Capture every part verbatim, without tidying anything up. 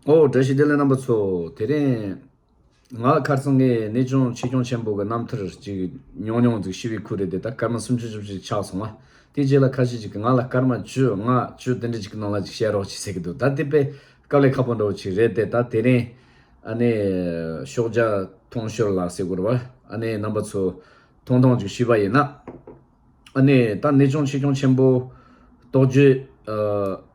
ཨོ། བཀྲ་ཤིས་བདེ་ལེགས་རྣམ་པ་ཚོ། དེ་རིང་ང་ཁ་སང་ངས་གནས་ཆུང་ཆེ་ཆུང་ཆེན་པོ་གི་རྣམ་ཐར་ཅིག་ཉུང་ཉུང་ཅིག་ཞུས་པའི་ཁུལ་རེད་དེ། ད་སྐར་མ་སུམ་ཅུ་བཅུ་བཞི་ཆགས་སོང་བ། དེ་རྗེས་ལ་ཁ་ཤས་ཅིག་གིས་ང་ལ་སྐར་མ་བཅུ་ལྔ་བཅུ་དེ་འདྲ་ཅིག་གི་ནང་ལ་ཅིག་བཤད་རོགས་ཅིག་ཟེར་གི་འདུག་ད་དེ་དཔེ་དཀའ་ལས་ཁག་པོ་འདྲ་བོ་ཅིག་རེད་དེ། ད་དེ་རིང་ཨ་ནི་ཤོག་བྱ་མཐོང་ཤོར་ལ་ཟེར་དགོས་རེད་བ། ཨ་ནི་རྣམ་པ་ཚོ་ཐུང་ཐུང་ཅིག་ཞུས་པ་ཡིན་ན། ཨ་ནི་ད་གནས་ཆུང་ཆེ་ཆུང་ཆེན་པོ་རྟོགས་བརྗོད། ཨ།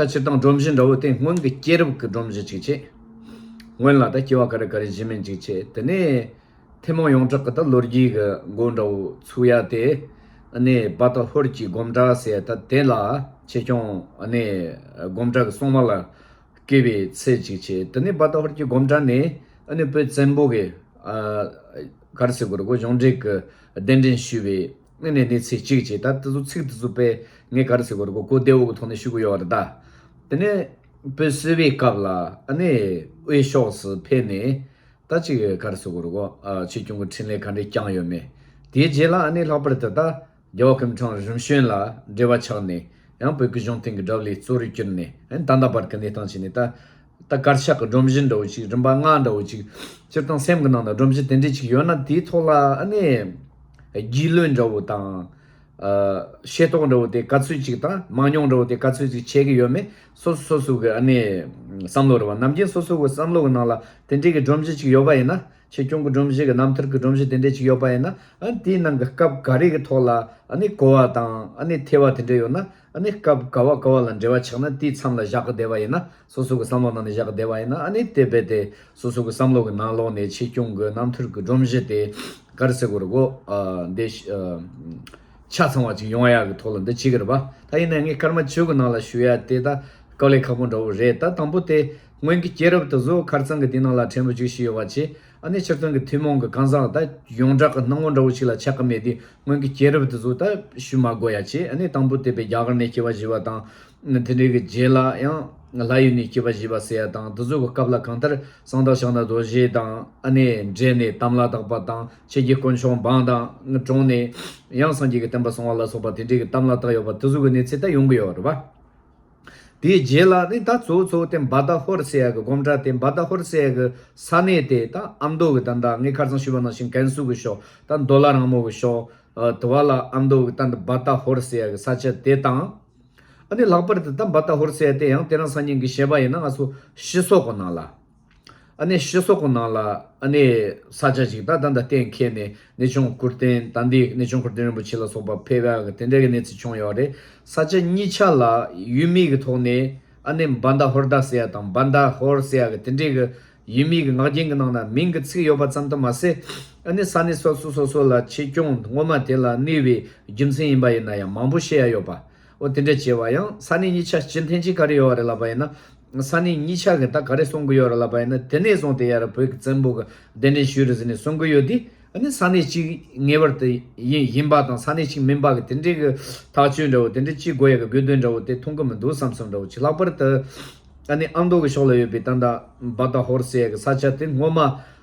ད་སྤྱིར་བཏང་སྒྲོམ་གཞི་འདྲ་བོ་དེ་སྔོན་གྱི་སྐྱེས་རབས་ཀྱི་སྒྲོམ་གཞི་ཅིག་བྱས། སྔོན་ལ་ད་སྐྱེ་བ་ག་རེ་ག་རེ་བཞེས་མིན་ཅིག་བྱས། དེ་ནས་ཐུན་མོང་ཡོངས་གྲགས་ཀྱི་ད་ལོ་རྒྱུས་ཀྱི་མགོ་འདྲ་བོ་ཚུགས་ཡ་དེ། ཨ་ནི་བ་དྷ་ཧོར་གྱི་སྒོམ་གྲྭ་ཟེར་ཡ་ད་དེ་ལ་ཆེ་ཆུང་ཨ་ནི་སྒོམ་གྲྭ་གི་སྲུང་མ་ལ་བསྐོས་པའི་ཚུལ་ཅིག་བྱས། དེ་ནས་བ་དྷ་ཧོར་གྱི་སྒོམ་གྲྭ་ནས་ཨ་ནི་བོད་བཙན་པོ་གི། ཨ། ག་རེ་ཟེར་དགོས་རེད་གོ། གཞུང་འབྲེལ་གྱི་གདན་འདྲེན་ཞུས་པའི་ཨ་ནི་གནས་ཚུལ་གཅིག་བྱས། ད་དེ་ཚོ་ཚིག་དེ་ཚོ་དཔེ་ངས་ག་རེ་ཟེར་དགོས་རེད་གོ། གོ་བདེ་བོ་གི་ཐོག་ནས་ཞུ་གི་ཡོད་རེད་ད། དེ་ནས་བོད་སིལ་བུའི་སྐབས་ལ་ཨ་ནི་དབུས་ཕྱོགས་སུ་ཕེབས་ནས། ད་ཅིག་ག་རེ་ཟེར་དགོས་རེད་གོ། ཨ། ཆོས་སྐྱོང་གི་འཕྲིན་ལས་ག་འདྲས་བསྐྱངས་ཡོད་མེད། དེའི་རྗེས་ལ་ཨ་ནི་ལྷག་པར་དུ་ད་རྒྱལ་བ་སྐུ་ཕྲེང་རིམ་བྱོན་ལ་འབྲེལ་བ་ཆགས་ནས། ཡང་བོད་ཀྱི་གཞུང་བསྟེན་གྱི་སྒྲུབ་བརྙེས་གཙོ་བོར་གྱུར་ནས། ཨ་ནི་ད་ལྟ་བར་གྱི་གནས་སྟངས་བྱས་ནས། ད་ད་དཀར་ཆག་གི་སྒྲོམ་གཞི་འདྲ་བོ་ཅིག་རིམ་པ་ལྔ་འདྲ་བོ་ཅིག་སྤྱིར་བཏང་སེམས་ཀྱི་ནང་ན་སྒྲོམ་གཞི་དེ་འདྲས་ཅིག་ཡོད་ན། དེའི་ཐོག་ལ་ཨ་ནི་རྒྱུས་ལོན་འདྲ་བོ་དང་། ཨ། ཤེས་རྟོགས་འདྲ་བོ་དེ་ག་ཚོད་ཅིག་དང་། མང་ཉུང་འདྲ་བོ་དེ་ག་ཚོད་ཅིག་བྱེད་ཀྱི་ཡོད་མེད། སོ་སོ་སོ་སོ་གི་ཨ་ནི་བསམ་བློ་རེད་བ། ནམ་རྒྱུན་སོ་སོ་གི་བསམ་བློ་གི་ནང་ལ་དེ་འདྲས་ཀྱི་སྒྲོམ་གཞི་ཅིག་ཡོད་པ་ཡིན་ན། ཆོས་སྐྱོང་གི་སྒྲོམ་གཞི་གི་རྣམ་ཐར་གྱི་སྒྲོམ་གཞི་དེ་འདྲས་ཅིག་ཡོད་པ་ཡིན་ན། ཨ་ནི་དེའི་ནང་གི་སྐབས་ག་རེ་གི་ཐོག་ལ་ཨ་ནི་གོ་བ་དང་། ཨ་ནི་ཐོས་པ་དེ་འདྲས་ཡོད་ན། ཨ་ནི་སྐབས་ག་བ་ག་བ་ལ་འབྲེལ་བ་ཆགས་ན། དེའི་མཚམས་ལ་བཞག་གི་བསྡད་པ་ཡིན་ན། སོ་སོ་གི་བསམ་བློ་ནང་ནས་བཞག་གི་བསྡད་པ་ཡིན་ན། ཨ་ནི་དེ་རྦད་དེ་སོ་སོ་གི་བསམ་བློ་གི་ནང་ལོགས་ནས་ཆོས་སྐྱོང་གི་རྣམ་ཐར་གྱི་སྒྲོམ་གཞི་དེ་ག་རེ་ཟེར་དགོས་རེད་གོ། ཨ། འདི་ཨ། ཆ་ཚང་བ་ཅིག་ཡོང་ཡག་གི་ཐོག་ལ་འདི་བྱེད་ཀྱི་རེད་པ། ད་ཡིན་ན་ངས་སྐར་མ་བཅུ་གི་ནང་ལ་ཞུ་ཡ་དེ་ད་དཀའ་ལས་ཁག་པོ་འདྲ་བོ་རེད། ད་དང་པོ་དེ་སྔོན་གྱི་སྐྱེས་རབས་དེ་ཚོ་ཁ་རྩང་གི་དེ་ནང་ལ་ཕྲན་བུ་ཅིག་ཞུས་ཡོད་པ་བྱས། ཨ་ནི་སྤྱིར་བཏང་གི་ཐུན་མོང་གི་གང་ཟག་ད་ཡོངས་གྲགས་ཀྱི་སྣང་ངོ་འདྲ་བོ་ཞིག་ལ་ཆགས་ཀྱི་མེད་དུས། སྔོན་གྱི་སྐྱེས་རབས་དེ་ཚོ་ད་ཞུ་མ་དགོས་ཡ་བྱས། ཨ་ནི་དང་པོ་དེ་དཔེ་རྒྱ་གར་ནས་སྐྱེ་བ་བཞེས་པ་དང་། དེ་འདྲའི་གི་རྗེས་ལ་ཡང་ལྷ་ཡུལ་ནས་སྐྱེ་བ་བཞེས་པ་ཟེར་ཡ་དང་། དེ་ཚོ་གི་སྐབས་ལ་གང་ལྟར་གསང་བདག་ཕྱག་ན་རྡོ་རྗེ་དང་། ཨ་ནི་འབྲེལ་ནས་དམ་ལ་བཏགས་པ་དང་། ཆོས་རྒྱལ་དཀོན་མཆོག་འབངས་དང་གྲོངས་ནས། ཡང་སངས་རྒྱས་ཀྱི་བསྟན་པ་སྲུང་བ་ལ་སོགས་པ་དེ་འདྲའི་གི་དམ་ལ་བཏགས་ཡོད་པ་དེ་ཚོ་གི་གནས་ཚུལ་ད་ཡོང་གི་ཡོད་རེད་པ། དེའི་རྗེས་ལ་ནི་ད་གཙོ་བོ་གཙོ་བོ་དེ་བ་དྷ་ཧོར་ཟེར་ཡ་གི་སྒོམ་གྲྭ་དེ། བ་དྷ་ཧོར་ཟེར་ཡ་གི་ས་གནས་དེ་ད་ཨ་མདོ་གི་ད་ད་ངས་ཁ་སང་ཞུས་པ་ནང་བཞིན་ཀན་སུའུ་གི་ཕྱོགས། ད་མདོ་ལ་རིང་མོ་གི་ཕྱོགས། ཨ། དེ་བ་ལ་ཨ་མདོ་གི་ད་ད་བ་དྷ་ཧོར་ཟེར་ཡ་གི་ས་ཆ་དེ་དང་། ཨ་ནི་ལྷག་པར་དུ་ད་བ་དྷ་ཧོར་ཟེར་ཡ་དེ་ཡང་དེ་རིང་སང་ཉིན་གི་བཤད་པ་ཡིན་ན། ང་ཚོ་སྤྱི་ཚོགས་གི་ནང་ལ། ཨ་ནི་སྤྱི་ཚོགས་ཀྱི་ནང་ལ་ཨ་ནི་ས་ཆ་ཅིག་ད་ད་ད་གཏན་འཁེལ་ནས། གནས་ཆུང་སྐུར་བསྟན། ད་འདི་གནས་ཆུང་སྐུར་བསྟན་རིན་པོ་ཆེ་ལ་སོགས་པ་ཕེབས་ཡག་གི་དེ་འདྲ་གི་གནས་ཚུལ་བྱུང་ཡོད་རེད། ས་ཆ་གཉིས་ཆ་ལ་ཡུལ་མིང་གི་ཐོག་ནས་ཨ་ནི་བ་དྷ་ཧོར་ད་ཟེར་ཡ་དང་། བ་དྷ་ཧོར་ཟེར་ཡ་གི་དེ་འདྲའི་གི་ཡུལ་མིང་གི་ངག་རྒྱུན་གི་ནང་ན་མིང་གི་ཚིག་ཡོད་པ་ཙམ་དུ་མ་ཟད། ཨ་ནི་ས་གནས་སོ་སོ་སོ་སོ་ལ་ཆོས་སྐྱོང་ངོ་མ་དེ་ལ་གནས་པའི་རྒྱུ་མཚན་ཡིན་པ་ཡིན་ན་ཡང་མང་པོ་བཤད་ཡ་ཡོད་པ། འོ། དེ་འདྲ་བྱས་པ་ཡང་ས་གནས་གཉིས་ཆ་སྤྱི་མཐུན་གྱི་ག་རེ་ཡོད་རེད་ལབ་པ་ཡིན་ན། ས་གནས་གཉིས་ཆ་གི་ད་ག་རེ་གསུང་གི་ཡོད་རེད་ལབ་པ་ཡིན་ན། དེ་ནས་བཟུང་སྟེ་ཡར་བོད་ཀྱི་བཙན་པོ་གི་གདན་འདྲེན་ཞུས་རེད་ཟེར་ནས་གསུང་གི་ཡོད་དུས། ཨ་ནི་ས་གནས་གཅིག་ངེས་པར་དུ་ཡིན་ཡིན་པ་དང་། ས་གནས་གཅིག་མིན་པ་གི་དེ་འདྲའི་གི་ཐག་གཅོད་འདྲ་བོ། དེ་འདྲའི་གཅིག་དགོས་ཡ་གི་དགོས་དོན་འདྲ་བོ་དེ་མཐོང་གི་མི་འདུག་བསམ་བསམ་འདྲ་བོ་ཅིག་ལྷག་པར་དུ་ཨ་ནི་ཨ་མདོ་གི་ཕྱོགས་ལ་ཡོད་པའི་ད་ད་བ་དྷ་ཧོར་ཟེར་ཡ་གི་ས་ཆ་དེ་ངོ་མ་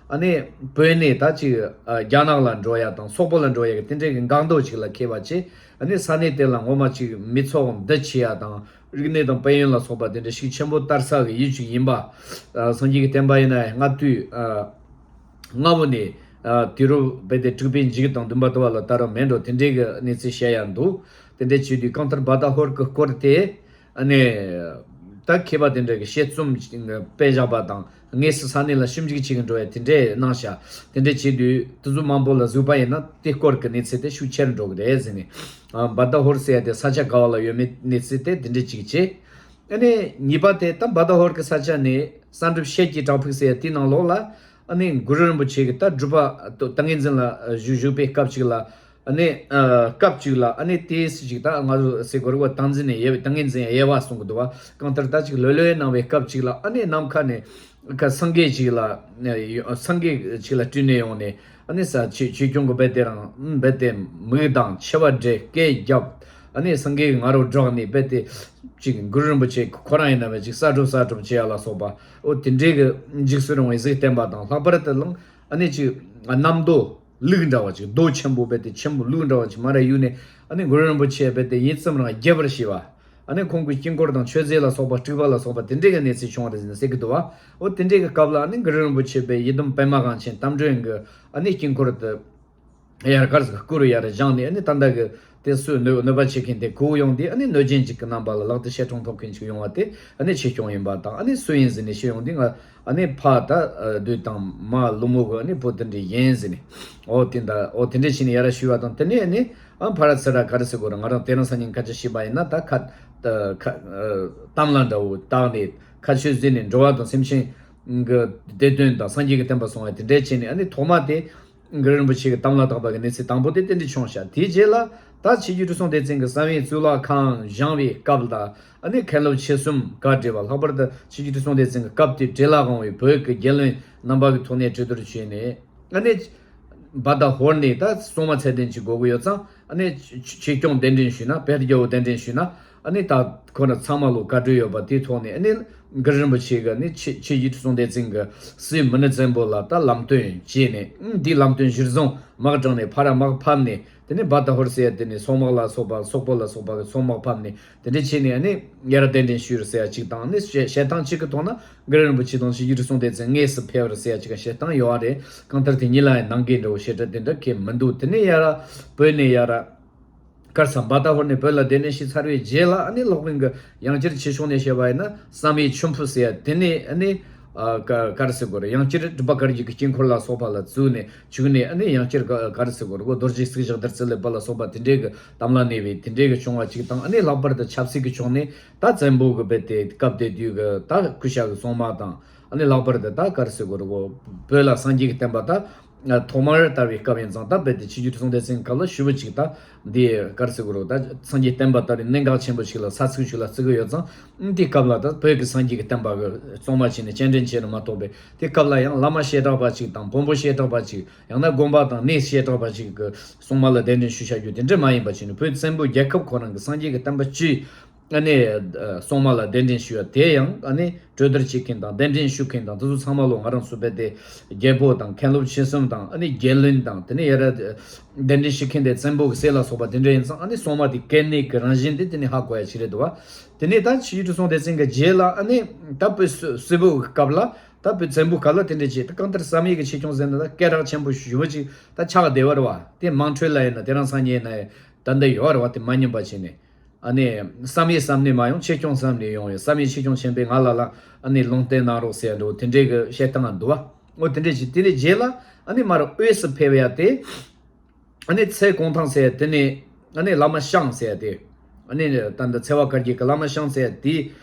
ཨ་ནི་བོད་ནས་ད་ཅིག་ཨ་རྒྱ་ནག་ལ་འགྲོ་ཡ་དང་སོག་པོ་ལ་འགྲོ་ཡ་གི་དེ་འདྲའི་གི་འགག་མདོ་ཅིག་ལ་འཁེལ་བ་བྱས། ཨ་ནི་ས་གནས་དེ་ལ་ངོ་མ་ཅིག་མི་ཚོགས་འདུ་ཆེ་ཡ་དང་། རིག་གནས་དང་དཔལ་ཡོན་ལ་སོགས་པ་དེ་འདྲ་ཤུགས་ཆེན་པོ་དར་ས་གི་ཡུལ་ཅིག་ཡིན་པ། ཨ། སངས་རྒྱས་ཀྱི་བསྟན་པ་ཡིན་ན་ཡང་སྔ་དུས། ཨ། སྔ་བོ་ནས། ཨ། དུས་རབས་རྦད་དེ་དྲུག་པའི་མཇུག་དང་བདུན་པ་དུ་བ་ལ་ད་རུང་མེད་འགྲོ། དེ་འདྲའི་གི་གནས་ཚུལ་བཤད་ཡ་འདུག་དེ་འདྲ་བྱེད་དུས་གང་ལྟར་བ་དྷ་ཧོར་གི་སྐོར་དེ། ཨ་ནི་ད་མཁས་པ་དེ་འདྲ་གི་དཔྱད་རྩོམ་སྤེལ་བཞག་པ་དང་། དངོས་སུ་ས་གནས་ལ་ཞིབ་འཇུག་བྱེད་གི་འགྲོ་ཡ་དེ་འདྲ་གནང་ཤག་དེ་འདྲ་བྱེད་དུས་དེ་ཚོ་མང་པོ་ལ་གཟིགས་པ་ཡིན་ན་དེ་སྐོར་གི་གནས་ཚུལ་དེ་ཤུགས་ཆེར་འགྲོ་གི་རེད་ཟེར་ནས། ཨ། བ་དྷ་ཧོར་ཟེར་ཡ་དེ་ས་ཆ་ག་བ་ལ་ཡོད་མེད་གནས་ཚུལ་དེ་དེ་འདྲ་ཅིག་བྱས། ཨ་ནི་གཉིས་པ་དེ་ད་བ་དྷ་ཧོར་གི་ས་ཆ་ནས་གསང་སྒྲུབ་ཤེལ་གྱི་བྲག་ཕུག་ཟེར་ཡ་དེའི་ནང་ལོགས་ལ། ཨ་ནི་གུ་རུ་རིན་པོ་ཆེ་གི་ད་སྒྲུབ་པ་ཏིང་ངེ་འཛིན་ལ་བཞུགས་བཞུགས་པའི་སྐབས་ཅིག་ལ། ཨ་ནི། ཨ། སྐབས་ཅིག་ལ་ཨ་ནི་དེ་སུ་ཅིག་ད་ང་ཚོ་ཟེར་དགོས་རེད་བ། ཏིང་འཛིན་ནས་ཡལ་བའི་ཏིང་ངེ་འཛིན་ཡལ་བ་གསུང་གི་འདུག་བ། གང་ལྟར་ད་ཅིག་ལོས་ལོས་གནང་བའི་སྐབས་ཅིག་ལ། ཨ་ནི་ནམ་མཁའ་ནས་ཁ་སངས་རྒྱས་ཅིག་ལ། སངས་རྒྱས་ཅིག་ལ་སྤྲུལ་ནས་ཡོང་ནས། ཨ་ནི་ས་ཆོས་ཆོས་སྐྱོང་གི་རྦད་དེ་རང་རྦད་དེ་མིག་དང་མཆེ་བ་འབྲད། སྐད་བརྒྱབ། ཨ་ནི་སངས་རྒྱས་ཀྱི་ང་རོ་བསྒྲགས་ནས་རྦད་དེ་ཅིག་གུ་རུ་རིན་པོ་ཆེ་ཁོ་རང་ཡིན་ན་བས་ཅིག་གསང་སྒྲུབ་གསང་སྒྲུབ་བྱེད་ཡ་ལ་སོགས་པ། འོ། དེ་འདྲའི་གི་འཇིགས་སུ་རུང་བའི་གཟིགས་བསྟན་པ་དང་། ལྷག་པར་དུ་ལང་ཨ་ནི་ཅིག་གནམ་རྡོ་ལུག་འདྲ་བ་ཅིག་རྡོ་ཆེན་པོ་རྦད་དེ་ཆེན་པོ་ལུག་འདྲ་བ་ཅིག་མར་གཡུགས་ནས། ཨ་ནི་གུ་རུ་རིན་པོ་ཆེ་རྦད་དེ་ཡིད་ཙམ་རང་རྒྱས་པར་བྱས་པ། ཨ་ནི་ཁོང་གི་དཀྱིལ་འཁོར་དང་མཆོད་རྫས་ལ་སོགས་པ་དཀྲུགས་པ་ལ་སོགས་པ་དེ་འདྲའི་གི་གནས་ཚུལ་བྱུང་བ་རེད་ཟེར་ནས་ཟེར་གི་འདུག་བ། འོ་དེ་འདྲའི་གི་སྐབས་ལ་ཨ་ནི་གུ་རུ་རིན་པོ་ཆེ་པའི་ཡི་དམ་པདྨ་གང་ཆེན་རྟ་མགྲིན་གི་ཨ་ནི་དཀྱིལ་འཁོར་དུ་ཡར་གར་ཟིག་སྐུ་རུ་ཡར་བཞེངས་ནས། ཨ་ནི་ད་ལྟ་གི་དེ་སུ་གནོད་གནོད་པ་བྱེད་མཁན་དེ་ཁོ་ཡོང་དུས། ཨ་ནི་གནོད་སྦྱིན་ཅིག་གི་རྣམ་པ་ལ་ལག་ཏུ་ཤེལ་ཕྲེང་ཐོགས་མཁན་ཅིག་ཡོང་བ་དེ་ཨ་ནི་ཆོས་སྐྱོང་ཡིན་པ་དང་། ཨ་ནི་སུ་ཡིན་ཟེར་ནས་ཞུས་ཡོང་དུས། ང་ཨ་ནི་ཕ་ད་བདུད་དང་མ་ཀླུ་མོ་གི་ཨ་ནི་བུ་དེ་འདྲ་ཡིན་ཟེར་ནས། འོ་དེ་འདྲ་འོ་དེ་འདྲ་བྱས་ནས་ཡར་ཞུས་པ་དང་། དེ་ནས་ཨ་ནི་ཨ་ཕར་ཚུར་ག་རེ་ཟེར་དགོས་རེད། ང་རང་དེ་རིང་སང་ཉིན་སྐད་ཆ་བཤད་པ་ཡིན་ན། ད་ཁ་ཁ་གཏམ་ལ་འདྲ་བོ་བཏགས་ནས། ཁ་ཆོས་ཟེར་ནས་འགྲོ་བ་དང་སེམས་ཅན་གི་བདེ་དོན་དང་སངས་རྒྱས་ཀྱི་བསྟན་པ་སྲུང་བ་དེ་འདྲ་བྱས་ནས། ཨ་ནི་ཐོག་མ་དེ་གུ་རུ་རིན་པོ་ཆེ་གི་གཏམ་ལ་བཏགས་པ་གི་གནས་ཚུལ་དང་པོ་དེ་དེ་འདྲ་བྱུང་ཤག་དེའི་རྗེས་ལ་ད་ཆོས་རྗེ་ཁྲི་སྲོང་ལྡེ་བཙན་གྱི་བསམ་ཡས་གཙུག་ལག་ཁང་བཞེངས་པའི་སྐབས་དང་། ཨ་ནི་མཁན་སློབ་ཆོས་གསུམ་ག་བསྒྲིགས་པ། ལྷག་པར་དུ་ཆོས་རྗེ་ཁྲི་སྲོང་ལྡེ་བཙན་གྱི་སྐབས་དེ་བྲེལ་ལ་དབང་བའི་བོད་ཀྱི་རྒྱལ་བློན་རྣམ་པ་གི་ཐོག་ནས་གྲོས་བསྡུར་བྱས་ནས། ཨ་ནི་བར་དང་ཧོར་ནས་ད་སྲུང་མ་ཚད་ལྡན་ཅིག་དགོས་ཀྱི་ཡོད་ཙང་། ཨ་ནི་ཆོས་སྐྱོང་གདན་འདྲེན་ཞུས་ན། བོད་རྒྱལ་པོ་གདན་འདྲེན་ཞུས་ན། ཨ་ནི་ད་ཁོ་རང་ཚང་མ་ལོ་བཀའ་གྲོས་ཡོད་པ་དེའི་ཐོག་ནས། ཨ་ནི་གུ་རུ་རིན་པོ་ཆེ་གི་ཨ་ནི་ཆོས་ཆོས་རྗེ་ཁྲི་སྲོང་ལྡེ་བཙན་གྱི་སྲས་མུ་ནེ་བཙན་པོ་ལ་ད་ལམ་སྟོན་བྱས་ནས། ཨ་འདིའི་ལམ་སྟོན་གཞིར་བཟུང་མ་དྲངས་ནས་ཕར་ར་མར་ཕབ་ནས། དེ་ནས་བར་དང་ཧོར་ཟེར་ཡ་དེ་ནས་སོག་དམག་ལ་སོགས་པ། སོག་པོ་ལ་སོགས་པ་གི་སོག་དམག་ཕབ་ནས། དེ་འདྲ་བྱས་ནས་ཨ་ནི་ཡར་གདན་འདྲེན་ཞུས་རེད་ཟེར་ཡ་ཅིག་དང་། ཨ་ནི་བཤད་བཤད་སྟངས་གཅིག་གི་ཐོག་ན་གུ་རུ་རིན་པོ་ཆེ་དང་ཆོས་རྗེ་ཁྲི་སྲོང་ལྡེ་བཙན་དངོས་སུ་ཕེབས་རེད་ཟེར་ཡ་ཅིག་གི་བཤད་སྟངས་ཡོད་རེད། གང་ལྟར་དེ་གཉིས་ལ་ཡང་ནང་འགལ་འདྲ་བོ་བཤད་སྒྲ་དེ་འདྲ་གང་ཡང་མི་འདུག་དེ་ནས་ཡར་བོད་ནས་ཡར་གར་ས་བར་དང་ཧོར་ནས་བོད་ལ་གདན་འདྲེན་ཞུས་ཚར་བའི་རྗེས་ལ། ཨ་ནི་སློབ་དཔོན་གྱི་ཡང་བསྐྱར་ཆོས་སྐྱོང་ནས་བཤད་པ་ཡིན་ན། བསམ་ཡས་མཆིམས་ཕུ་ཟེར་ཡ་དེ་ནས་ཨ་ནི་ཨ་ག་ག་རེ་ཟེར་དགོས་རེད། ཡང་བསྐྱར་སྒྲུབ་པ་བཀའ་བརྒྱུད་ཀྱི་དཀྱིལ་འཁོར་ལ་སོགས་པ་ལ་བཙུགས་ནས་བཅུག་ནས། ཨ་ནི་ཡང་བསྐྱར་ག་ག་རེ་ཟེར་དགོས་རེད། རྡོ་རྗེ་གཙུག་བཞག་དར་ཚིལ་ལས་བུ་ལ་སོགས་པ་དེ་འདྲའི་གི་གཏམ་ལ་གནས་པའི་དེ་འདྲའི་གི་བྱུང་བ་ཅིག་དང་། ཨ་ནི་ལྷག་པར་དུ་ཆབ་སྲིད་ཀྱི་ཕྱོགས་ནས་ད་བཙན་པོ་གི་རྦད་དེ་སྐབས་དེ་དུས་གི་ད་སྐུ་ཞབས་ཀྱི་སྲུང་མ་དང་། ཨ་ནི་ལྷག་པར་དུ་ད་ག་རེ་ཟེར་དགོས་རེད། བོད་ལ་སངས་རྒྱས་ཀྱི་བསྟན་པ་ད་ཐོག་མར་དར་བའི་སྐབས་ཡིན་ཙང་། ད་རྦད་དེ་ཆོས་རྗེ་ཁྲི་སྲོང་ལྡེ་བཙན་སྐབས་ལ་ཞེ་པོ་ཅིག་ད་འདི་ག་རེ་ཟེར་དགོས་རེད། ད་སངས་རྒྱས་བསྟན་པ་དར་བའི་གནད་འགག་ཆེན་པོ་ཞིག་ལ་ས་ཚིགས་ཤིག་ལ་བརྩི་གི་ཡོད་ཙང་། ཨ་དེའི་སྐབས་ལ་ད་བོད་ཀྱི་སངས་རྒྱས་ཀྱི་བསྟན་པ་གི་གཙང་མ་བྱས་ནས་སྤྱན་འདྲེན་བྱས་ནས་མ་གཏོགས་པས། དེའི་སྐབས་ལ་ཡང་བླ་མ་བྱེ་བྲག་པ་ཅིག་དང་། བོན་པོ་བྱེ་བྲག་པ་ཅིག། ཡང་ན་དགོན་པ་དང་གནས་བྱེ་བྲག་པ་ཅིག་གི་སྲུང་མ་ལ་གདན་འདྲེན་ཞུ་བྱ་རྒྱུ་དེ་འདྲ་མ་ཡིན་པ་བྱས་ནས། བོད་བཙན་པོའི་རྒྱལ་ཁབ་ཁོ་རང་གི་སངས་རྒྱས་ཀྱི་བསྟན་པ་སྤྱི་ཨ་ནི་སྲུང་མ་ལ་གདན་འདྲེན་ཞུ་བ་དེ་ཡང་། ཨ་ནི་གྲོས་བསྡུར་བྱེད་མཁན་དང་གདན་འདྲེན་ཞུ་མཁན་དང་དེ་ཚོ་ཚང་མ་ལོ་ང་རང་ཚོ་རྦད་དེ་རྒྱལ་པོ་དང་མཁན་སློབ་ཆེ་གསུམ་དང་། ཨ་ནི་རྒྱལ་བློན་དང་། དེ་ནས་ཡར་གདན་འདྲེན་ཞུ་མཁན་དེ་བཙན་པོ་གི་སྲས་ལ་སོགས་པ་དེ་འདྲ་ཡིན་ཙང་། ཨ་ནི་སྲུང་མ་དེ་གལ་གནད་ཀྱི་རང་བཞིན་དེ་དེ་ནས་ཧ་གོ་ཡ་ཅིག་རེད་འདུག་བ། དེ་ནས་ད་ཆོས་རྗེ་ཁྲི་སྲོང་ལྡེ་བཙན་གྱི་རྗེས་ལ། ཨ་ནི་ད་བོད་སིལ་སིལ་བུ་གི་སྐབས་ལ། ད་བོད་བཙན་པོའི་སྐབས་ལ་དེ་འདྲ་བྱས། ད་གང་ལྟར་བསམ་ཡས་ཀྱི་ཆོས་སྐྱོང་ཟེར་ན་ད་སྐད་གྲགས་ཆེན་པོ་ཞེ་པོ་ཅིག་ད་ཆགས་བསྡད་པ་རེད་བ། དེ་དམངས་ཁྲོད་ལ་ཡིན་ན། དེ་རིང་སང་ཉིན་ན་ད་འདི་ཡོད་རེད་བ། དེ་མ་ཉམས་པ་བྱས་ནས། ཨ་ནི་བསམ་ཡས་བསམ་ནས་མ་ཡོང་། ཆོས་སྐྱོང་བསམ་ནས་ཡོང་ཡོད། བསམ་ཡས་ཆོས་སྐྱོང་ཆེན་པོས་ང་ལ་ལ་ཨ་ནི་ལུང་བསྟན་གནང་རོགས་ཟེར་འགྲོ། དེ་འདྲའི་གི་བཤད་སྟངས་འདུག་བ། འོ་དེ་འདྲ་བྱས། དེ་ནས་རྗེས་ལ་ཨ་ནི་མར་དབུས་སུ་ཕེབས་ཡ་དེ། ཨ་ནི་ཚེ་གུང་ཐང་ཟེར་ཡ་དེ་ནས། ཨ་ནི་བླ་མ་ཤངས་ཟེར་ཡ་དེ། ཨ་ནི་ད་འདི་ཚེ་དབང་བཀའ་བརྒྱུད་ཀྱི་བླ་མ་ཤངས་ཟེར་ཡ་དེ།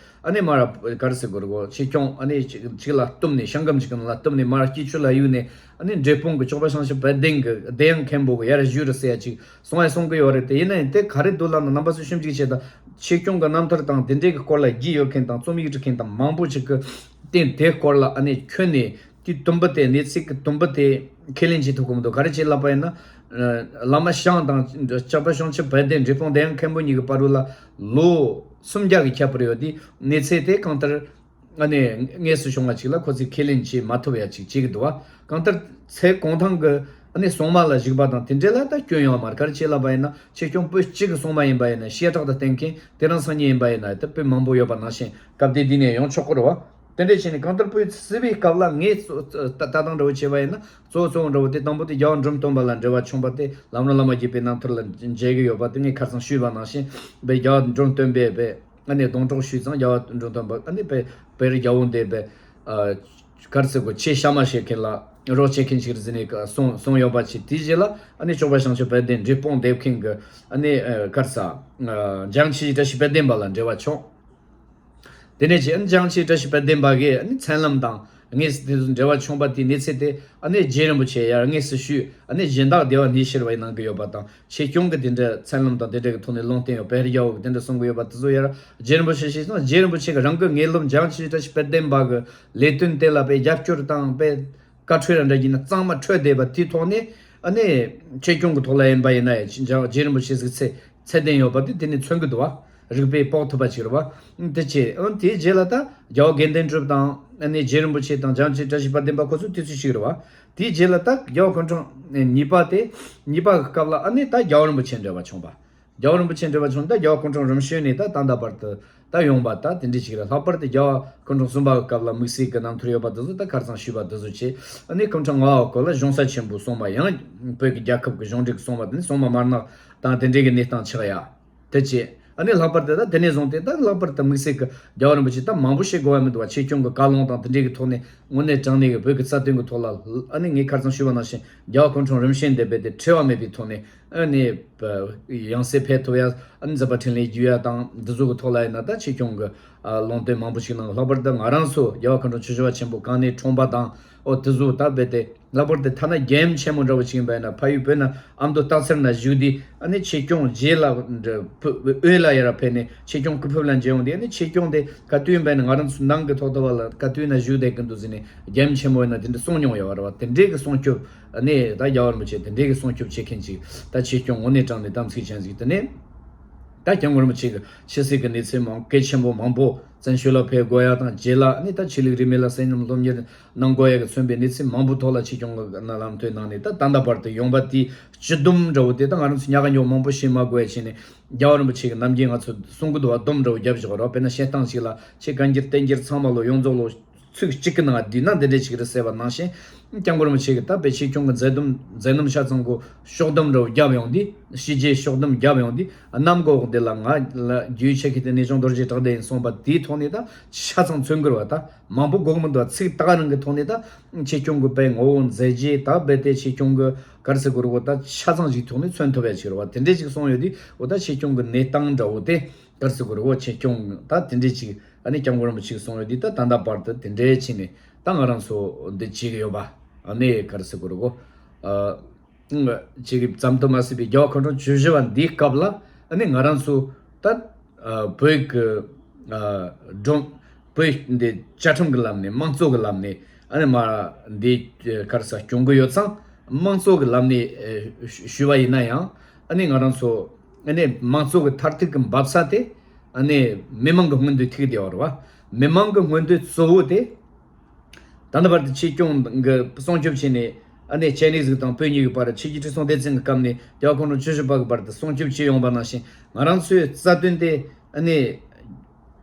ཨ་ནི་མར་ག་རེ་ཟེར་དགོས་རེད་གོ། ཆོས་སྐྱོང་ཨ་ནི་གཅིག་གཅིག་ལ་བཏུམས་ནས། ཤང་སྒམ་གཅིག་གི་ནང་ལ་བཏུམས་ནས་མར་སྐྱིད་ཆུ་ལ་གཡུགས་ནས། ཨ་ནི་འབྲས་སྤུངས་ཀྱི་སྐྱོབ་པ་བྱང་ཆུབ་དཔལ་ལྡན་གྱི་གདན་ཡང་མཁན་པོ་གི་ཡར་བཞུགས་རེད་ཟེར་ཡ་ཅིག་གསུང་ཡ་གསུང་གི་ཡོད་རེད། དེ་ཡིན་ན་ཡང་དེ་ག་རེ་འདུག་ལབ་ན། རྣམ་པ་ཚོས་ཤུགས་ཅིག་བྱེད་དང་། ཆོས་སྐྱོང་གི་རྣམ་ཐར་དང་དེ་འདྲའི་གི་སྐོར་ལ་རྒྱུས་ཡོད་མཁན་དང་རྩོམ་ཡིག་འབྲི་མཁན་དང་མང་པོ་ཅིག་གིས་བསྟན། དེའི་སྐོར་ལ་ཨ་ནི་ཁྱོན་ནས། དེའི་དུམ་བུ་དེ། གནས་ཚུལ་གྱི་དུམ་བུ་དེ་ཁས་ལེན་བྱེད་ཐུབ་ཀྱི་མི་འདུག་ག་རེ་བྱས་ལབ་པ་ཡིན་ན། ཨ་བླ་མ་ཤངས་དང་སྐྱོབ་པ་བྱང་ཆུབ་དཔལ་ལྡན། འབྲས་སྤུངས་གདན་ཡང་མཁན་པོ་གཉིས་ཀྱི་བར་དུ་ལ་ལོ་སུམ་བརྒྱ་གི་ཁྱད་པར་ཡོད་དུས། གནས་ཚུལ་དེ་གང་ལྟར་ཨ་ནི་དངོས་སུ་བྱུང་བ་ཅིག་ལ་ཁོ་ཚོས་ཁས་ལེན་བྱེད་མ་ཐུབ་ཡ་ཅིག་བྱེད་ཀྱི་འདུག་བ། གང་ལྟར་ཚེ་གུང་ཐང་གི་ཨ་ནི་སྲུང་མ་ལ་བཞུགས་པ་དང་དེ་འདྲ་ལ་ད་སྐྱོན་ཡོད་མ་རེད། ག་རེ་བྱས་ལབ་པ་ཡིན་ན། ཆོས་སྐྱོང་བོད་སྤྱི་གི་སྲུང་མ་ཡིན་པ་ཡིན་ན། བྱེ་བྲག་ཏུ་བསྟེན་མཁན་དེ་རིང་སང་ཉིན་ཡིན་པ་ཡིན་ན། ད་བོད་མང་པོ་ཡོད་པ་ནང་བཞིན་སྐབས་དེ་དུས་ནས་ཡོང་ཆོག་གི་རེད་བ། དེ་འདྲ་བྱས་ནས་གང་ལྟར་བོད་སིལ་བུའི་སྐབས་ལ་ངས་གཙོ་ལྟ་སྟངས་འདྲ་བོ་བྱས་པ་ཡིན་ན། གཙོ་བོ་གཙོ་བོ་འདྲ་བོ་དེ་དང་པོ་དེ་རྒྱལ་བ་འབྲོམ་སྟོན་པ་ལ་འབྲེལ་བ་བྱུང་བ་དེ་ལམ་རིམ་བླ་མ་བརྒྱུད་པའི་རྣམ་ཐར་ལ་མཇལ་གི་ཡོད་པ་དེ་ངས་ཁ་སང་ཞུས་པ་ནང་བཞིན། དཔེ་རྒྱལ་བ་འབྲོམ་སྟོན་པས་དཔེ་ཨ་ནི་སྡོང་གྲོགས་ཞུས་ཙང་། རྒྱལ་བ་འབྲོམ་སྟོན་པ་ཨ་ནི་དཔེ་དཔེར་རྒྱལ་པོ་འདས་པའི་ཨ་ག་རེ་ཟེར་དགོས། ཆེད་བཤམས་མ་བྱེད་མཁན་ལ་རོགས་བྱེད་མཁན་ཞིག་རེད་ཟེར་ནས་གསུངས་གསུངས་ཡོད་པ་བྱས། དེའི་རྗེས་ལ་ཨ་ནི་སྐྱོབ་པ་བྱང་ཆུབ་དཔལ་ལྡན་འབྲས་སྤུངས་འདེབས་མཁན་གྱི་ཨ་ནི་ཨ་ག་རེ་ཟ། ཨ་འཇང་ཆོས་རྗེ་བཀྲ་ཤིས་དཔལ་ལྡན་པ་ལ་འབྲེལ་བ་བྱུང་། དེ་ནས་ཀྱི་ཨ་ནི་འཇང་ཆོས་རྗེ་བཀྲ་ཤིས་དཔལ་ལྡན་པ་གིས་ཨ་ནི་མཚན་ལམ་དང་དངོས་སུ་དེ་ཚོ་འབྲེལ་བ་བྱུང་བ་དེའི་གནས་ཚུལ་དེ་ཨ་ནི་རྗེ་རིན་པོ་ཆེ་ཡར་དངོས་སུ་ཞུས། ཨ་ནི་སྦྱིན་བདག་བདེ་བ་སྣེ་ཤེར་བ་ཡིས་གནང་གི་ཡོད་པ་དང་། ཆོས་སྐྱོང་གི་དེ་འདྲ་མཚན་ལམ་དང་དེ་འདྲ་གི་ཐོག་ནས་ལུང་བསྟན་ཡོད་པ། དཔེར་རྒྱལ་པོ་གི་དེ་འདྲ་གསུང་གི་ཡོད་པ་དེ་ཚོ་ཡར་རྗེ་རིན་པོ་ཆེ་ཞུས་ཙང་། རྗེ་རིན་པོ་ཆེ་གིས་རང་གི་དངོས་སློབ་འཇང་ཆོས་རྗེ་བཀྲ་ཤིས་དཔལ་ལྡན་པ་གི་ལས་དོན་དེ་ལ་དཔེ་རྒྱབ་སྐྱོར་དང་དཔེ་བཀའ་འཁྲོལ་ར་འདྲ་བགྱིས་ནས་གཙང་མ་འཁྲོལ་བསྡད་པ་དེའི་ཐོག་ནས། ཨ་ནི་ཆོས་སྐྱོང་གི་ཐོག་ལ་ཡིན་པ་ཡིན་ན་ཡང་རྗེ་རིན་པོ་ཆེ་ཟིག་ཚད་ཚད་ལྡན་ཡོད་པ་དེ་དེ་ནས་མཚོན་གི་འདུག་བ། རིག་པས་དཔོག་ཐུབ་པ་ཅིག་རེད་བ། དེ་བྱས། ཨ་དེའི་རྗེས་ལ་ད་རྒྱལ་བ་དགེ་ལྡན་གྲུབ་དང་། ཨ་ནི་རྗེ་རིན་པོ་ཆེ་དང་འཇང་ཆོས་རྗེ་བཀྲ་ཤིས་དཔལ་ལྡན་པ་ཁོ་ཚོ་དུས་ཚོད་གཅིག་རེད་བ། དེའི་རྗེས་ལ་ད་རྒྱལ་བ་སྐུ་ཕྲེང་གཉིས་པ་དེ། གཉིས་པ་གི་སྐབས་ལ་ཨ་ནི་ད་རྒྱལ་བ་རིན་པོ་ཆེ་འབྲེལ་བ་བྱུང་བ། རྒྱལ་བ་རིན་པོ་ཆེ་འབྲེལ་བ་བྱུང་ད་རྒྱལ་བ་སྐུ་འཁྲུངས་རིམ་བྱོན་ནས་ད་ད་ལྟ་བར་དུ་ད་ཡོང་བ་ད་དེ་འདྲ་ཞིག་རེད། ལྷག་པར་དུ་རྒྱལ་བ་སྐུ་འཁྲུངས་གསུམ་པ་གི་སྐབས་ལ་དམིགས་བསལ་གྱི་རྣམ་ཐར་ཡོད་པ་དེ་ཚོ་ད་ཁ་སང་ཞུས་པ་དེ་ཚོ་བྱས། ཨ་ནི་སྐུ་འཁྲུངས་ལྔ་པ་སྐོར་ལ་གཞུང་ས་ཆེན་པོ་གསུངས་པ་ཡང་བོད་ཀྱི་རྒྱལ་ཁབ་ཀྱི་གཞུང་འབྲེལ་གྱི་གསུངས་པ་དེ་ནི་སྲུང་མ་དམར་ནག་དང་དེ་འདྲའི་གི་གནས་སྟངས་ཆགས་ཡ། དེ་བྱས། ཨ་ནི་ལྷག་པར་དུ་ད་དེ་ནས་བཟུང་སྟེ་ད་ལྷག་པར་དུ་དམིགས་བསལ་གྱི་རྒྱལ་བ་རིན་པོ་ཆེ་ད་མང་པོ་བཤད་དགོས་པ་མི་འདུག་བ། ཆོས་སྐྱོང་གི་བཀའ་ལུང་དང་དེ་འདྲའི་གི་ཐོག་ནས་དངོས་གནས་དྲང་གནས་ཀྱི་བོད་ཀྱི་རྩ་དོན་གྱི་ཐོག་ལ། ཨ་ནི་ངས་ཁ་སང་ཞུས་པ་ནང་བཞིན་རྒྱལ་བ་སྐུ་འཁྲུངས་རིམ་བྱོན་འདས་པའི་དེ་འཁྲུལ་བ་མེད་པའི་ཐོག་ནས། ཨ་ནི་ཡང་སྲིད་ཕེབས་ཐུབ་ཡ། ཨ་ནི་མཛད་པ་འཕྲིན་ལས་རྒྱས་ཡ་དང་འདི་ཚོ་གི་ཐོག་ལ་ཡིན་ན་ད་ཆོས་སྐྱོང་གི་ལུང་བསྟན་མང་པོ་ཞིག་གནང་། ལྷག་པར་དུ་ང་རང་ཚོ་རྒྱལ་བ་སྐུ་འཁྲུངས་བཅུ་བཞི་པ་ཆེན་པོ་གང་ནས་འཁྲུངས་པ་དང་། ཨོ་དེ་ཚོ་ད་རྦད་དེ་ལྷག་པར་དུ་ཐ་ན་རྒྱལ་ཡུམ་ཆེན་མོ་འདྲ་བོ་ཅིག་ཡིན་པ་ཡིན་ན་ཕ་ཡུལ་བོད་ན་ཨ་མདོ་སྟག་འཚེར་ན་བཞུགས་དུས། ཨ་ནི་ཆོས་སྐྱོང་རྗེ་ལ་འདྲ་བོད་དབུས་ལ་ཡར་ཕེབས་ནས་ཆོས་སྐྱོང་སྐུ་ཕེབས་ལ་མཇལ་ཡོང་དུས། ཨ་ནི་ཆོས་སྐྱོང་དེ་ག་དུས་ཡིན་པ་ཡིན་ན་ང་རང་ཚོ་ནང་གི་ཐོག་ཐོག་བ་ལ་ག་དུས་ན་བཞུགས་བསྡད་ཀྱི་འདུག་ཟེར་ནས་རྒྱལ་ཡུམ་ཆེན་མོ་ཡིན་ན་དེ་འདྲ་གསུང་མྱོང་ཡོད་པ་རེད་བ། དེ་འདྲའི་གི་སྲུང་སྐྱོབ། ཨ་ནི་ད་རྒྱལ་བ་རིན་པོ་ཆེ་དེ་འདྲའི་གི་སྲུང་སྐྱོབ་བྱེད་མཁན་ཅིག་ད་ཆོས་སྐྱོང་དངོས་གནས་དྲང་གནས་དམ་ཚིག་ཅན་ཟིག་དེ་ནས། ད་སྐྱབས་མགོན་རིན་པོ་ཆེ་གི་ཆོས་སྲིད་ཀྱི་གནས་ཚུལ་མང་གལ་ཆེན་པོ་མང་པོ་བཙན་བྱོལ་ལ་ཕེབས་དགོས་ཡ་དང་རྗེས་ལ་ནི་ད་ཆོས་ལུགས་རིས་མེད་ལ་གསན་ཉམས་སློབ་གཉེར་གནང་དགོས་ཡ་གི་མཚོན་པའི་གནས་ཚུལ་མང་པོ་ཐོག་ལ་ཆོས་སྐྱོང་གི་ལམ་སྟོན་གནང་ནས་ད་ད་ལྟ་བར་དུ་ཡོང་བ་དེའི་སྤྱི་སྡོམ་འདྲ་བོ་དེ་ད་ང་རང་ཚོ་ཉག་ག་ཉོག་མང་པོ་བྱེད་མ་དགོས་ཡ་བྱས་ནས་རྒྱལ་བ་རིན་པོ་ཆེ་གི་ནམ་རྒྱུན་ང་ཚོ་གསུང་གི་འདུག་བ། སྡོམ་འདྲ་བོ་བརྒྱབ་བཞག་རོགས། དཔེར་ན་བཤད་སྟངས་ཤིག་ལ་ཆོས་བཀའ་འགྱུར་བསྟན་འགྱུར་ཚང་མ་ལོ་ཡོངས་རྫོགས་ལོ། ཚིག་གཅིག་གི་ནང་བསྡུས་ན་འདི་འདྲ་ཞིག་རེད་ཟེར་བ་ནང་བཞིན། སྐྱབས་མགོན་རིན་པོ་ཆེ་གིས་ད་དཔེ་ཆོས་སྐྱོང་གི་མཛད་སྡོམ་མཛད་རྣམ་ཆ་ཚང་གོ་ཕྱོགས་སྡོམ་འདྲ་བོ་བརྒྱབ་ཡོང་དུས། ཕྱི་རྒྱལ་ཕྱོགས་སྡོམ་བརྒྱབ་ཡོང་དུས། གནམ་སྒོ་འོག་འདི་ལ་ང་ལ་རྒྱུས་ཆེ་ཁེ་ཏེ་ནས་བྱུང་རྡོ་རྗེ་བྲག་འདི་ཡིན་གསུངས་པ་དེའི་ཐོག་ནས་ད་ཆ་ཚང་མཚོན་གི་རེད་བ། ད་མང་པོ་དགོས་མི་འདུག་ཚིག་ད་ག་རང་གི་ཐོག་ནས་ད་ཆོས་སྐྱོང་གི་དཔེ་ངོ་བོ་མཛད་རྗེས་ད་རྦད་དེ་ཆོས་སྐྱོང་གི་ག་རེ་ཟེར་དགོས་རེད་གོ་ད་ཆ་ཚང་ཞིག་ཐོག་ནས་མཚོན་ཐུབ་ཡ་ཅིག་རེད་བ། དེ་འདྲས་ཅིག་གསུངས་ཡོད་དུས་འོ་ད་ཆོས་སྐྱོང་གི་གནས་སྟངས་འདྲ་བོ་དེ་ག་རེ་ཟེར་དགོས་རེད་གོ་ཆོས་སྐྱོང་ད་དེ་འདྲས་ཅིག་ཨ་ནི་སྐྱབས་མགོན་རིན་པོ་ཆེས་གསུངས་ཡོད་དུས་ད་ད་ལྟ་བར་དུ་དེ་འདྲའི་ཆེད་ནས་ད་ང་རང་ཚོ་འདི་བྱེད་ཀྱི་ཡོད་པ། ཨ་ནི་ག་རེ་ཟེར་དགོས་རེད་གོ་ཨ་ཅིག་ཙམ་དུ་མ་ཟད་པའི་རྒྱལ་བ་སྐུ་འཁྲུངས་བཅུ་བཞི་པ་འདིའི་སྐབས་ལ་ཨ་ནི་ང་རང་ཚོ་ད་ཨ་བོད་ཀྱི་ཨ་སྒྲུང་བོད་འདི་བཅའ་ཁྲིམས་ཀྱི་ལམ་ནས་དམངས་གཙོ་གི་ལམ་ནས་ཨ་ནི་མ་འདི་ག་རེ་ཟེར་སྐྱོང་གི་ཡོད་ཙང་། དམངས་གཙོ་གི་ལམ་ནས་ཨ་ཞུ་བ་ཡིན་ན་ཡང་ཨ་ནི་ང་རང་ཚོ་ཨ་ནི་དམངས་གཙོ་གི་མཐར་ཐུག་གི་འབབ་ས་དེ། ཨ་ནི་མི་མང་གི་མངོན་འདོད་ཐུག་བསྡད་པ་རེད་བ། མི་མང་གི་མངོན་འདོད་གཙོ་བོ་དེ། ད་ལྟ་བར་དུ་ཆོས་སྐྱོང་གི་སྲུང་སྐྱོབ་བྱས་ནས་ཨ་ནི་སྤྱན་རས་གཟིགས་དང་བོད་གཉིས་ཀྱི་བར་ཆོས་རྒྱལ་ཁྲི་སྲོང་ལྡེ་བཙན་གྱི་སྐབས་ནས་རྒྱལ་བ་སྐུ་འཁྲུངས་བཅུ་བཞི་པ་གི་བར་དུ་སྲུང་སྐྱོབ་བྱས་ཡོང་བ་ནང་བཞིན་ང་རང་ཚོའི་རྩ་དོན་དེ་ཨ་ནི་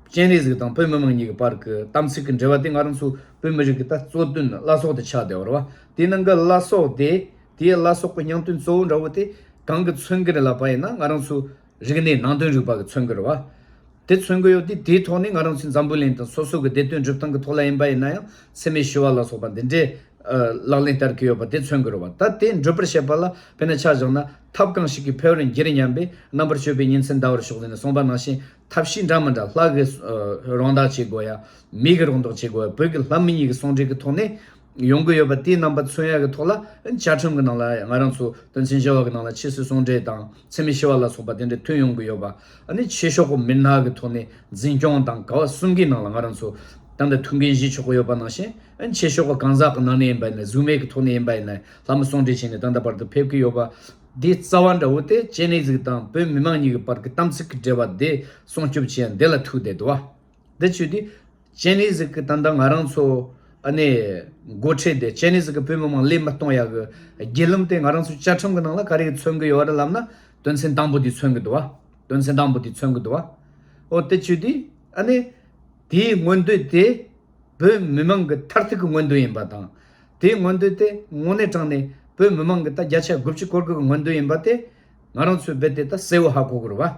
སྤྱན་རས་གཟིགས་དང་བོད་མི་མང་གཉིས་ཀྱི་བར་གྱི་དམ་ཚིག་གི་འབྲེལ་བ་དེ་ང་རང་ཚོ་བོད་མི་རིགས་ཀྱི་ད་གཙོ་དོན་བླ་སྲོག་དེ་ཆགས་བསྡད་པ་རེད་བ། དེ་ནང་གི་བླ་སྲོག་དེ་དེའི་བླ་སྲོག་གི་སྙིང་དོན་གཙོ་བོ་འདྲ་བོ་དེ་གང་གི་མཚོན་གྱི་རེད་ལབ་པ་ཡིན་ན་ང་རང་ཚོ་རིག་གནས་ནང་དོན་རིག་པ་གི་མཚོན་གྱི་རེད་བ། དེ་མཚོན་གྱི་ཡོད་དུས་དེའི་ཐོག་ནས་ང་རང་ཚོའི་འཛམ་བུ་གླིང་དང་སོ་སོ་གི་བདེ་དོན་སྒྲུབ་སྟངས་ཀྱི་ཐོག་ལ་ཡིན་པ་ཡིན་ན་ཡང་འཚེ་མེད་ཞི་བ་ལ་སོགས་པ་འདི་འདྲའི་ཨ་ལག་ལེན་བསྟར་གྱི་ཡོད་པ་དེ་མཚོན་གྱི་རེད་བ། ད་དེ་འགྲུབ་པར་བྱེད་པ་ལ་དཔེར་ན་ཆ་བཞག་ན་ཐབས་གང་ཞིག་གིས་འཕེལ་བར་འགྱུར་སྙམ་པའི་རྣམ་པར་དཔྱོད་པའི་ཉིན་མཚན་འདའ་བར་ཤོག་ཟེར་ནས་གསུངས་པ་ནང་བཞིན། ཐབས་ཤེས་འདྲ་མི་འདྲ་ལྷ་གི་ཨ་རོགས་འདེགས་བྱེད་དགོས་ཡ། མི་གི་རོགས་འདེགས་བྱེད་དགོས་ཡ། བོད་ཀྱི་ལྷ་མི་གཉིས་ཀྱི་ཟུང་འབྲེལ་གྱི་ཐོག་ནས་ཡོང་གི་ཡོད་པ་དེའི་རྣམ་པ་མཚོན་ཡ་གི་ཐོག་ལ་བཅའ་ཁྲིམས་ཀྱི་ནང་ལ་ང་རང་ཚོ་དོན་ཚན་བཞི་པ་གི་ནང་ལ་ཆོས་སྲིད་ཟུང་འབྲེལ་དང་འཚེ་མེད་ཞི་བ་ལ་སོགས་པ་དེ་འདྲ་ཐོན་ཡོང་གི་ཡོད་པ། ཨ་ནི་ཆོས་ཕྱོགས་ཀྱི་མི་སྣ་གི་ཐོག་ནས་འཛིན་སྐྱོང་དང་ག་བ་གསུམ་གའི་ནང་ལ་ང་རང་ཚོ་ད་ལྟ་ཐུགས་འགན་བཞེས་ཆོག་གི་ཡོད་པ་ནང་བཞིན། ཨ་ནི་ཆོས་ཕྱོགས་ཀྱི་གང་ཟག་གི་ནང་ནས་ཡིན་པ་ཡིན་ན། གཟུགས་མེད་ཀྱི་ཐོག་ནས་ཡིན་པ་ཡིན་ན། ལྷ་མི་ཟུང་འབྲེལ་བྱས་ནས་ད་ལྟ་བར་དུ་ཕེབས་ཀྱི་ཡོད་པ། འདིའི་རྩ་བ་འདྲ་བོ་དེ་སྤྱན་རས་གཟིགས་དང་བོད་མི་མང་གཉིས་ཀྱི་བར་གྱི་དམ་ཚིག་གི་འབྲེལ་བ་དེ་སྲུང་སྐྱོབ་བྱེད་ཡ་འདི་ལ་ཐུག་བསྡད་འདུག་བ། འདི་བྱས་དུས་སྤྱན་རས་གཟིགས་ཀྱི་ད་ལྟ་ང་རང་ཚོ་ཨ་ནི་འགོ་ཁྲིད་དེ་སྤྱན་རས་གཟིགས་ཀྱི་བོད་མི་མང་ལས་མི་གཏོང་ཡ་གི་བརྒྱུད་ལམ་དེ་ང་རང་ཚོའི་བཅའ་ཁྲིམས་ཀྱི་ནང་ལ་ག་རེ་མཚོན་གྱི་ཡོད་རེད་ལབ་ན། དོན་ཚན་དང་པོ་དེ་མཚོན་གྱི་འདུག་བ། དོན་ཚན་དང་པོ་དེ་མཚོན་གྱི་འདུག་བ། འོ་དེ་བྱས་དུས་ཨ་ནི་དེའི་མངོན་འདོད་དེ། བོད་མི་མང་གི་མཐར་ཐུག་གི་མངོན་འདོད་ཡིན་པ་དང་། དེའི་མངོན་འདོད་དེ་དངོས་གནས་དྲང་གནས་བོད་མི་མང་གི་ད་བརྒྱ་ཆ་དགུ་བཅུ་གོ་དགུ་གི་མངོན་འདོད་ཡིན་པ་དེ་ང་རང་ཚོས་རྦད་དེ་ད་གསལ་བོ་ཧ་གོ་དགོས་རེད་བ།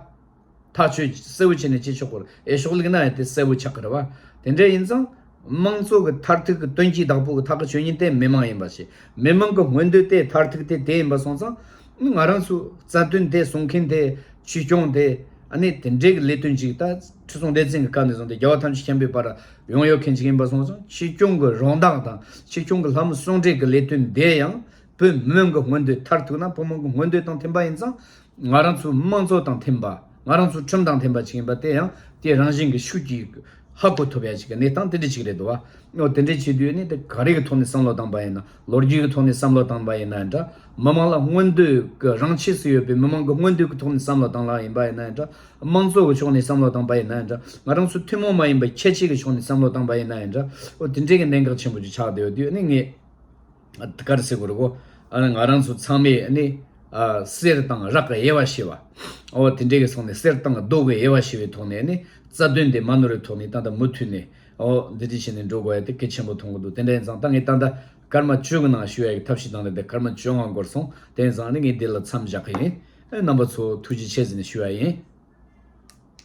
ཐག་གཅོད་གསལ་བོ་བྱས་ནས་བྱེད་ཆོག་གི་རེད། ཨེ་ཕྱོགས་ལུགས་ན་ཡང་དེ་གསལ་བོ་ཆགས་ཀྱི་རེད་བ། དེ་འདྲ་ཡིན་ཙང་དམངས་གཙོ་གི་མཐར་ཐུག་གི་དོན་གྱི་བདག་པོ་གི་ཐག་གི་ཆོད་ཉིན་དེ་མི་མང་ཡིན་པ་ཞིག་མི་མང་གི་མངོན་འདོད་དེ་མཐར་ཐུག་དེ་དེ་ཡིན་པ་སོང་ཙང་། ང་རང་ཚོའི་རྩ་དོན་དེ་སྲུང་མཁན་དེ་ཆོས་སྐྱོང་དེ་ཨ་ནི་དེ་འདྲའི་གི་ལས་དོན་ཅིག་ད་ཁྲི་སྲོང་ལྡེ་བཙན་གྱི་སྐབས་ནས་བཟུང་སྟེ་རྒྱལ་བ་ཐམས་ཅད་མཁྱེན་པའི་བར་ཡོང་ཡོད་མཁན་ཅིག་ཡིན་པ་སོང་ཙང་། ཆོས་སྐྱོང་གི་རོགས་འདེགས་དང་ཆོས་སྐྱོང་གི་ལྷ་མོ་ཟུང་འབྲེལ་གྱི་ལས་དོན་དེ་ཡང་བོད་མི་མང་གི་མངོན་འདོད་མཐར་ཐུག་ན་བོད་མི་མང་གི་མངོན་འདོད་དང་མཐུན་པ་ཡིན་ཙང་། ང་རང་ཚོའི་དམངས་གཙོ་དང་མཐུན་པ། ང་རང་ཚོའི་ཁྲིམས་དང་མཐུན་པ་ཅིག་ཡིན་པ་དེ་ཡང་དེ་རང་བཞིན་གྱི་ཤུགས་ཀྱིས་ཧ་གོ་ཐུབ་ཡ་ཅིག་གི་གནས་སྟངས་དེ་འདྲ་ཅིག་རེད་འདུག་བ། འོ་དེ་འདྲ་བྱེད་དུས་ནི་དེ་ག་རེ་གི་ཐོག་ནས་བསམ་བློ་བཏང་པ་ཡིན་ན། ལོ་རྒྱུས་ཀྱི་ཐོག་ནས་བསམ་བློ་བཏང་པ་ཡིན་ན་འདྲ། མི་མང་ལ་མངོན་འདོད་ཀྱི་རང་ཆས་སུ་ཡོད་པའི་མི་མང་གི་མངོན་འདོད་ཀྱི་ཐོག་ནས་བསམ་བློ་བཏང་ལ་ཡིན་པ་ཡིན་ན་འདྲ། དམངས་གཙོ་གི་ཕྱོགས་ནས་བསམ་བློ་བཏང་པ་ཡིན་ན་འདྲ། ང་རང་ཚོ་ཐུན་མོང་མ་ཡིན་པའི་ཁྱད་ཆོས་ཀྱི་ཕྱོགས་ནས་བསམ་བློ་བཏང་པ་ཡིན་ན་ཡང་འདྲ། འོ་དེ་འདྲའི་གི་གནད་འགག་ཆེན་པོ་ཅིག་ཆགས་བསྡད་ཡོད་དུས་ནི་ངས་ཨ་ག་རེ་ཟེར་དགོས་རེད་གོ་ཨ་ང་རང་ཚོ་ཚང་མས་ནི་ ཨ་གསེར་དང་རག་གི་དབྱེ་བ་ཕྱེ་བ། འོ་དེ་འདྲའི་གི་སོང་ནས་གསེར་དང་རྡོ་གི་དབྱེ་བ་ཕྱེ་བའི་ཐོག་ནས་ནི་རྩ་དོན་དེ་མ་ནོར་བའི་ཐོག་ནས་ད་ལྟ་མུ་མཐུད་ནས་འོ་འདི་འདྲ་བྱས་ནས་འགྲོ་དགོས་ཡ་དེ་གལ་ཆེན་པོ་མཐོང་གི་འདུག་དེ་འདྲ་ཡིན་ཙང་ད་ངས་ད་ལྟ་སྐར་མ་བཅུ་གི་ནང་ཞུ་ཡ་གི་ཐབས་ཤེས་དང་ལས་དེ་སྐར་མ་བཅོ་ལྔ་འགོར་སོང་། དེ་ཡིན་ཙང་ནི་ངས་འདི་ལ་མཚམས་བཞག་གི་ཡིན། ཨེ་རྣམ་པ་ཚོ་ཐུགས་རྗེ་ཆེ་ཟེར་ནས་ཞུ་ཡ་ཡིན།